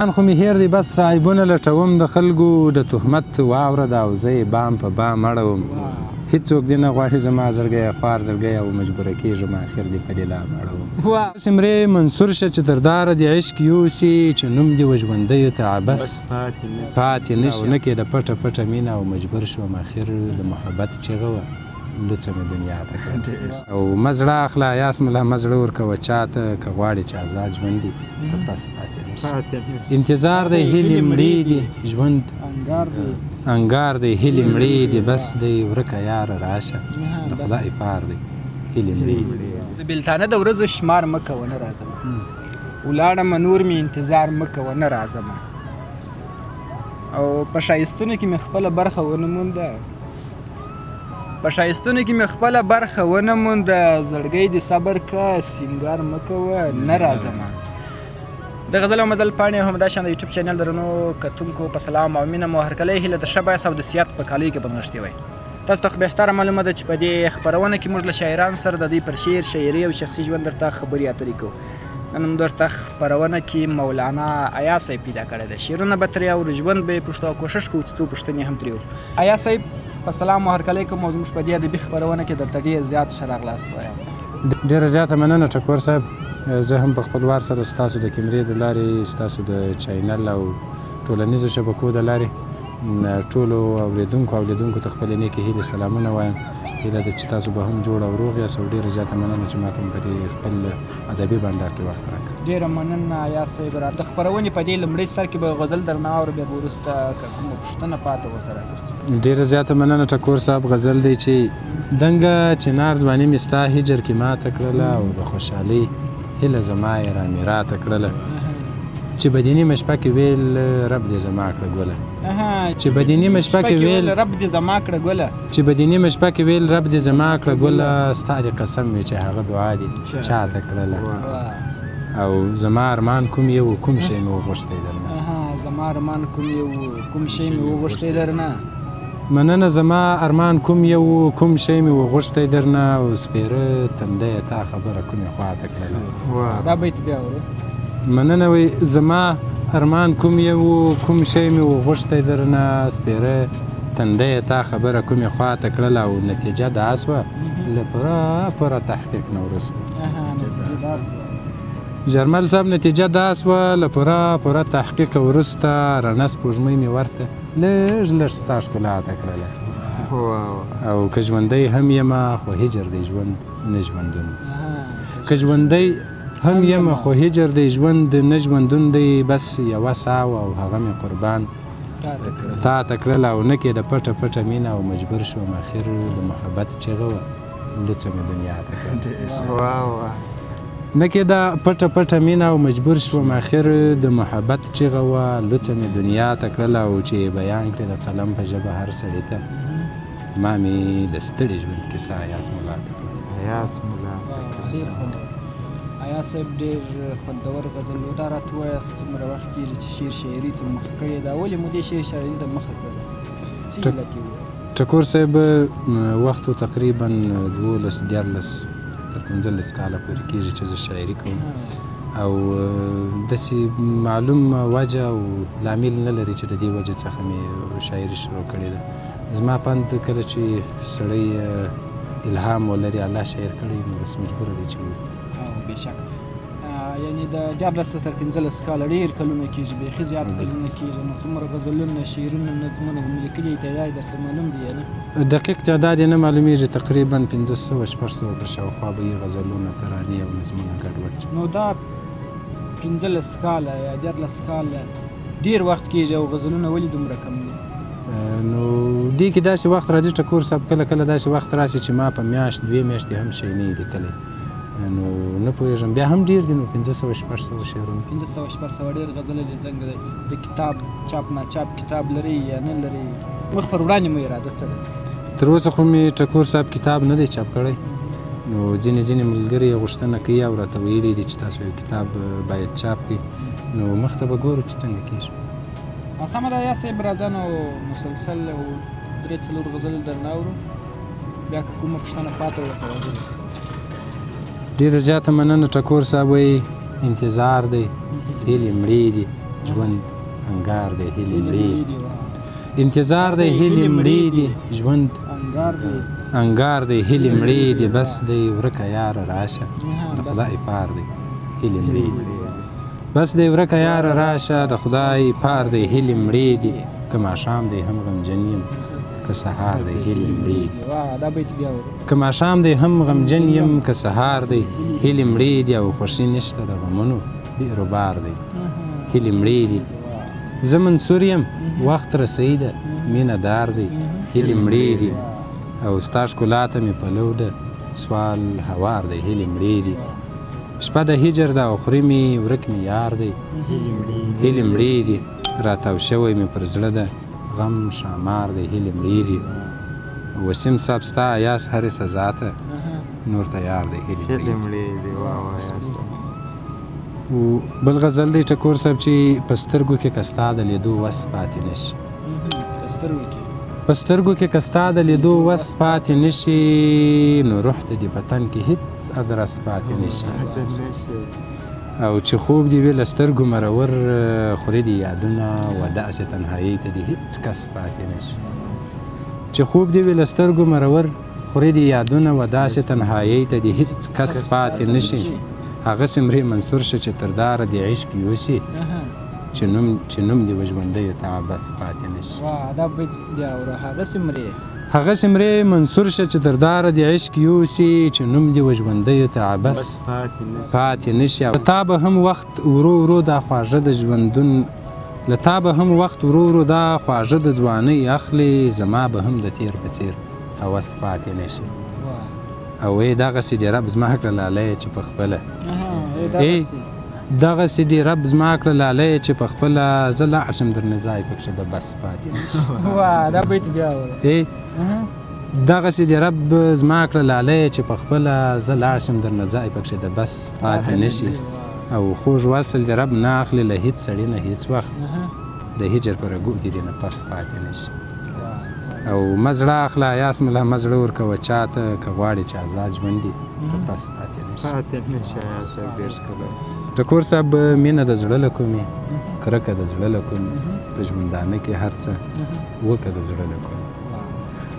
ځان خو مې هېر دی بس عیبونه لټوم د خلکو د تهمت واوره ده او زه یې بام په بام اړوم هیڅوک دې نه غواړي زما زړګیه خوار زړګیه او مجبوره کېږم اخر دې په لیلام اړوم. داسې مرې منصور شه چې تر داره دې عشق یوسي چې نوم دې و ژوندیو ته عبث پاتې نه شي او نه کېده پټه پټه مینه او مجبور شوم اخر د محبت چیغه وه لوڅه مې دنیا ته کړه او مه زړه اخله ایاس ملا مه زړه ورکوه چاته که غواړې چې ازاد ژوند دې ته پس پاتې نه شي انتظار دی هیلې مړې دي ژوند انګار دی هیلې مړې دي بس دی ورکه یاره راشه د خدای پار دی هیلې مړې دي. د بېلتانه د ورځو شمار مه کوه نه راځمه ولاړمه نور مې انتظار مه کوه نه راځمه او په ښایستونو کې مې خپله برخه ونه مونده په ښایستونو کې مې خپله برخه ونه مونده، زړګی دې صبر که سینګار مه کوه نه راځمه. د غزل او مزل پاڼې همدا شان د یوټیوب چینل درنو کتونکو په سلام او مینه مو هرکلی، هیله ده ښه به یاست او د صحت په کالیو کې به نغښتي وئ. تاسو ته خو بهتره معلومه ده چې په دې خپرونه کې موږ له شاعرانو سره د دوی پر شعر، شاعري او شخصي ژوند درته خبرې اترې کوو. نن هم درته خپرونه کې مولانا ایاز صاحب پیدا کړی دی، شعرونه به ترې اورو، ژوند به یې پوښتو او کوښښ کوو چې څو پوښتنې هم ترې وکړو. ایاز صاحب په سلام او هرکلی کوم او زموږ په دې ادبي خپرونه کې درته ډېر زیات ښه راغلاست وایم. ډېره زیاته مننه ټکور صاحب، زه هم په خپل وار سره ستاسو د کیمرې د لارې، ستاسو د چاینل او ټولنیزو شبکو د لارې ټولو اورېدونکو او لیدونکو ته خپلې نیکې هیلې سلامونه وایم. هیله ده چې تاسو به هم جوړ او روغ یاست او ډېره زیاته مننه چې ماته مو په دې خپل ادبي بنډار کې وخت راکړ. ډېره مننه ایاز صاحب را د خپرونې په دې لومړي سر کې به غزل درنه اورو بیا به وروسته که کومه پوښتنه پاته ورته راګرځو. ډېره زیاته مننه ټکور صاحب غزل دی چې دنګه چنار ځواني مې ستا هجر کې ماته کړله او د خوشحالۍ هیله زما یې را میراته کړله چې به دې نیمه شپه کې ویل رب دې زما کړه ګله چې به دې نیمه شپه کې ویل رب دې زما کړه ګله چې به دې نیمه شپه کې ویل رب دې زما کړه ګله ستا دې قسم وي چې هغه دعا دې چاته کړله او زما ارمان کوم یو کوم شی مې وغوښتی درنه. زما ارمان کوم یو کوم شی مې وغوښتی درنه. مننه زما ارمان کوم یو کوم شی مې وغوښتی درنه او سپیره تندی تا خبره کومې خوا ته کړله. دا بیت بیا اورو. مننه وی زما ارمان کوم یو کوم شی مې وغوښتی درنه سپیره تنده یې تا خبره کومې خوا ته کړله او نتیجه دا سوه له پوره پوره تحقیق نه وروسته. جرمل صاحب نتیجه دا سوه له پوره پوره تحقیق وروسته رڼه سپوږمۍ مې ورته لږ لږ ستا ښکلا ته کړله او که ژوندی هم یمه خو هجر دی ژوند نه ژوندون دی که ژوندی هم یمه خو هجر دی ژوند نه ژوندون دی بس یوه ساه وه او هغه مې قربان تا ته کړله او نه کېده پټه پټه مینه او مجبور شوم اخر د محبت چیغه وه لوڅه مې دنیا ته کړله نه کېده پټه پټه مینه او مجبور شوم اخر د محبت چیغه وه لوڅه مې دنیا ته کړله او چې یې بیان کړې د قلم په ژبه هر سړي ته ما مې د ستړي ژوند کیسه ایاز ملا ته کړله. ایاز ملا ته کړله. ایاز صاحب ډېر خوندور غزل و. دا راته ووایاست څومره وخت کېږي چې شعر شاعري تر مخه کړې ده؟ ولې مو دې شعر شاعري ته مخه کړله؟ څه علت یې و؟ ټکور صاحب وخت و تقریبا 12 13 تر 15 کاله پورې کېږي چې زه شاعري کوم او داسې معلوم وجه او لامل نه لري چې د دې وجې څخه مې شاعري شروع کړې ده. زما په اند کله چې سړی الهام ولري الله شاعر کړی نو بس مجبور دی چې ولیکي. بېشکه یعنی د 13 تر 15 کاله ډېر کلونه کېږي، بیخي زیات کلونه کېږي. نو څومره غزلونه، شعرونه، نظمونه مو لیکلي، تعداد یې درته معلوم دی یا نه؟ دقیق تعداد یې نه معلومېږي، تقریبا 500 600 په شاوخوا به یې غزلونه، ترانې او نظمونه ګډوډ. نو دا 15 کاله یا 13 کاله ډېر وخت کېږي او غزلونه ولې دومره کم دي؟ نو دې کې داسې وخت راځي ټکور صاحب، کله کله داسې وخت راشي چې ما په میاشت دوې میاشتې هم شی نه لیکلی، نو نه پوهېږم بیا هم ډېر دي. نو 500 600 شعرونه، 500 600 ډېر غزله دي. څنګه دی د کتاب چاپ ناچاپ کتاب لرئ یا نه لرئ؟ مخ پر وړاندې مو اراده څه ده؟ تر اوسه خو مې ټکور صاحب کتاب نه دی چاپ کړی، نو ځینې ځینې ملګري یې غوښتنه کوي او راته ویلي دي چې تاسو یو کتاب باید چاپ کړئ، نو مخته به ګورو چې څنګه کېږي. سمه ده ایاز صاحب، راځه نو مسلسل یو درې څلور غزل درنه اورو، بیا که کومه پوښتنه پاته ورته راګرځو. ډېره زیاته مننه ټکور صاحب. وایي انتظار دی هیلې مړې دي ژوند انګار دی هیلې مړې دي، انتظار دی هیلې مړې دي، ژوند انګار دی هیلې مړې دي، بس دی ورکه یاره راشه د خدای پار دی هیلې مړې دي، بس دی ورکه یاره راشه د خدای پار دی هیلې مړې دي، که ماښام دی هم غمجن یم که سهار دی هیلې مړې دي، که ماښام دی هم غمجن یم که سهار دی هیلې مړې دي، او خوښي نشته د غمونو بیروبار دی هیلې مړې دي، زه منصور یم وخت رسۍ ده مینه دار دی هیلې مړې دي، او ستا ښکلا ته مې پلو ده سوال هوار دی هیلې مړې دي، شپه د هجر ده او خوري مې ورک مې یار دی هیلې مړې دي، راتاو شوی مې پر زړه ده غم ښامار دی هیلې مړې دي، وسیم صاحب ستا ایاس هرې سزا ته نور تیار دی هیلې مړې دي. بل غزل دی ټکور صاحب چې په سترګو کې که ستا د لیدو وس پاتې نه شي، په سترګو کې که ستا د لیدو وس پاتې نه شي، نو روح ته دې په تن کې هیڅ ادرس پاتې نه شي، او چې خوب دې وي له سترګو مرور خوري دې یادونه و داسې تنهایۍ ته دې هیڅ کس پاتې نه شي، چې خوب دې وي له سترګو مرور خوري دې یادونه و داسې تنهایۍ ته دې هیڅ کس پاتې نه شي، هغسې مرې منصور شه چې تر داره دې عشق یوسي، چې نوم دې و ژوندیو ته عبث پاتې نه شي. هغسې مرې منصور شه چې تر داره دې عشق یوسي، چې نوم دې و ژوندیو ته عبث پاتې نه شي. له تا به هم وخت ورو ورو دا خواږه د ژوندون، له تا به هم وخت ورو ورو دا خواږه د ځوانۍ اخلي، زما به هم د تېر په څېر هوس پاتې نه شي. او ای دغسې دې رب زما کړه لالی چې په خپله، ای دغسې دې رب زما کړه لالی چې په خپله زه لاړ شم درنه ځای پکښې د بس پاتې نه شي. ای دغسې دې رب زما کړه لالی چې په خپله زه لاړ شم درنه ځای پکښې د بس پاتې نه شي. او خوږ وصل دې رب نه اخلي له هیڅ سړي نه هیڅ وخت، د هجر په رګو کې دې نه پس پاتې نه شي. او مه زړه اخله ایاس ملا مه زړه ورکوه چاته، که غواړې چې ازاد ژوند دي ته پس پاتې نه شي. ټکور صاحب مینه د زړه له کومې، کرکه د زړه له کومې، په ژوندانه کې هر څه وکه د زړه له کومې،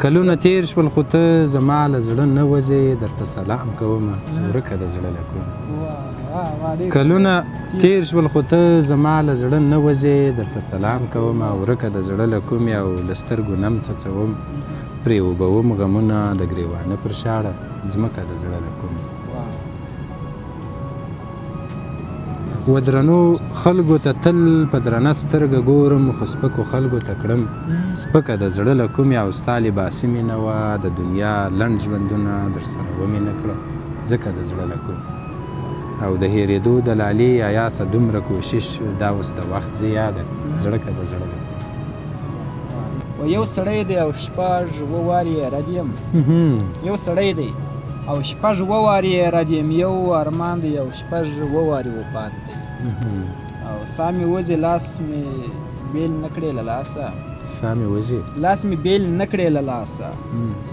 کلونه تېر شول خو ته زما له زړه نه وځې، درته سلام کومه ورکه د زړه له کومې، کلونه تېر شول خو ته زما له زړه نه وځې، درته سلام کومه ورکه د زړه له کومې، او له سترګو نم څڅوم پرې اوبوم غمونه د ګرېوانه پر شاړه ځمکه د زړه له کومې. و درنو خلکو ته تل په درنه سترګه ګورم، خو سپکو خلکو ته کړم سپکه د زړه له کومې، او ستا لباسي مینه وه د دنیا لنډ ژوندونه در سره ومې نه کړه ځکه د زړه له کومې. او د هېرېدو د لالې ایاسه دومره کوشش دا اوس د وخت ضیاع ده زړه که د زړه له کومې. یو سړی دی او شپږ اووه وارې یې رد یم، یو سړی دی او شپږ اووه وارې یې رد یم، یو ارمان دی او شپږ اووه وارې وفات دی، او سا مې وځي لاس مې بېل نه کړې له لاسه، سا مې وځي لاس مې بېل نه کړې له لاسه،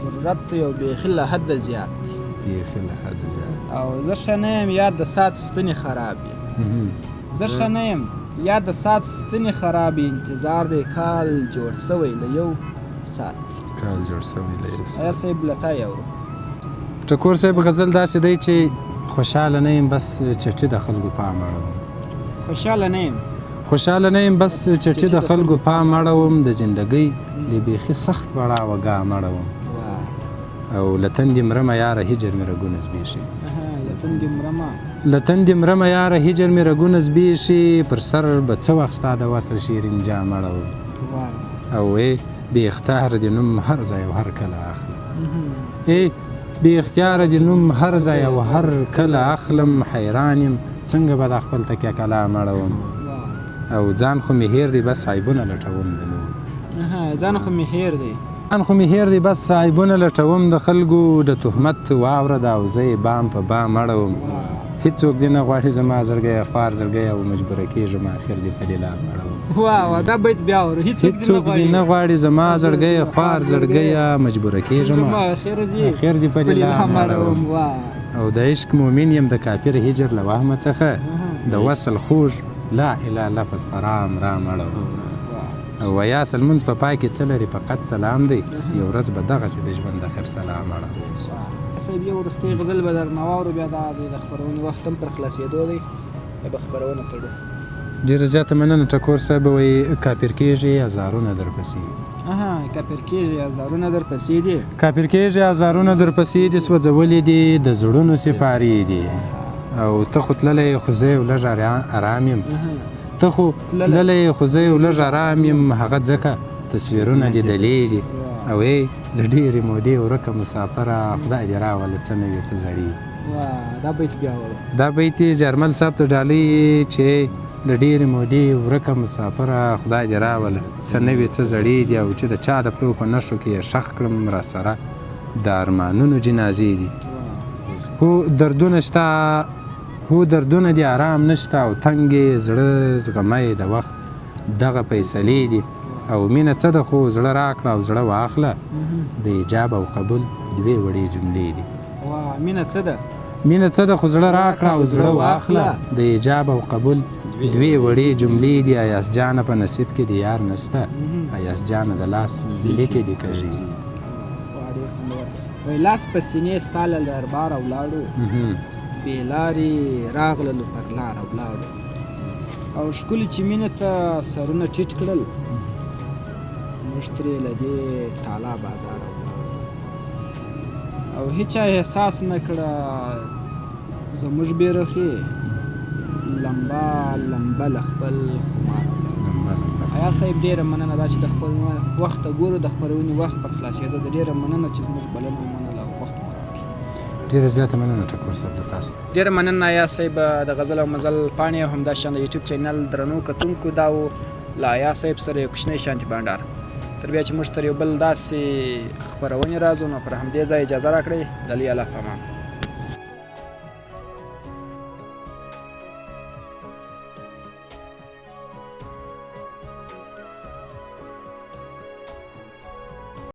ضرورت دی او بیخي له حده زیات دی، بیخي له حده زیات. او زه ښه نه یم یا د ساعت ستنې خراب یم، زه ښه نه یم یا د ساعت ستنې خراب، انتظار دی کال جوړ سوی له یو ساعت، کال جوړ سوی له یو ساعت. ایا صاحب له تا یې اورم. ټکور صاحب غزل داسې دی چې خوشحاله نه یم بس چټي د خلکو پام اړوم، خوشحاله نه یم، خوشحاله نه یم بس چټي د خلکو پام اړوم، د زندګۍ له بیخي سخت پړاوه ګام اړوم، او له تندې مرمه یاره هجر مې رګونه زبېښي، له تندې مرمه یاره هجر مې رګونه زبېښي، پر سر به څه وخت ستا د وصل شیرین جام اړوم، او ای بې اختیاره دې نوم هر ځای او هر کله اخلم، ای بې اختیاره دې نوم هر ځای او هر کله اخلم، حیران یم څنګه به دا خپل تکیه کلام اړوم، او ځان خو مې هېر دی بس عیبونه لټوم د نورو، ځان خو مې هېر دی، ځان خو مې هېر دی بس عیبونه لټوم د خلکو، د تهمت واوره ده او زه یې بام په بام اړوم، هیڅوک دې نه غواړي زما زړګیه خوار زړګیه، او مجبوره کېږم اخر دې په لیلام اړوم. واه دا بیت بیا اورو. هیڅوک دې نه غواړي زما زړګیه خوار زړګیه، مجبوره کېږم اخر دې په لیلام اړوم. او د عشق مؤمن یم د کافر هجر له وهمه څخه، د وصل خوږ لا اله لفظ په رام رام اړوم. او ایاس لمونځ په پای کې څه لري فقط سلام دی، یو ورځ به دغسې د ژوند اخر سلام اړوم. صاحب یو وروستی غزل به درنه واورو، بیا دا دی د خپرونې وخت هم پر خلاصېدو دی، بیا به خپرونه تړو. ډېره زیاته مننه ټکور صاحب. وایي کافر کېږي ازارونه درپسې دي. اها، کافر کېږي ازارونه درپسې دي. کافر کېږي ازارونه درپسې دي، سوځولي دي د زړونو سپارې دي. او ته خو تللی یې خو زه یو لږ ارام یم، ته خو تللی یې خو زه یو لږ ارام یم، هغه ځکه تصویرونه دې دلې دي. او ای له ډېرې مودې ورکه مسافره، خدای دې راوله څه نوې څه زړې. دا بیت بیا وره. دا بیت یې زیارمل صاحب ته ډالۍ چې له ډېرې مودې ورکه مسافره، خدای دې راوله څه نوې څه زړې دي. او چې د چا د پلو په نښو کې یې ښخ کړم راسره د ارمانونو جنازې دي. هو دردونه شته، هو دردونه دي آرام نشته، او تنګې زړه زغمی د وخت دغه فیصلې دي. او مینه څه ده خو زړه راکړه او زړه واخله، د ایجاب او قبول دوې وړې جملې دي. مینه څه ده؟ مینه څه ده خو زړه راکړه او زړه واخله، د ایجاب او قبول دوې وړې جملې دي. ایاس جانه په نصیب کې دې یار نشته، ایاس جانه د لاس لیکې دې کږې دي. وایي لاس په سینې ستا له درباره ولاړو، بې لارې راغللو پر لاره ولاړو. او ښکلي چې مینې ته سرونه ټیټ کړل، موږ ترې له دې تالا بازاره ولاړو. او هیچا احساس نه کړه زموږ بې رخي، لمبه لمبه له خپل خماره. ایا صاحب ډېره مننه، دا چې د خپل وخت ته ګورو، د خپرونې وخت پر خلاصېدو ده. ډېره مننه چې زموږ بلنه ومنله او وخت مو راکړ. ډېره زیاته مننه ټکور صاحب له تاسو. ډېره مننه ایا صاحب د غزل او مزل پاڼې او همداشان د یوټیوب چینل درنو کتونکو. دا و له ایا صاحب سره یو کوچنی شانتي بانډار. تر بیا چې موږ تر یو بل داسې خپرونې راځو، نو پر همدې ځای اجازه راکړئ. د لوی الله په امان.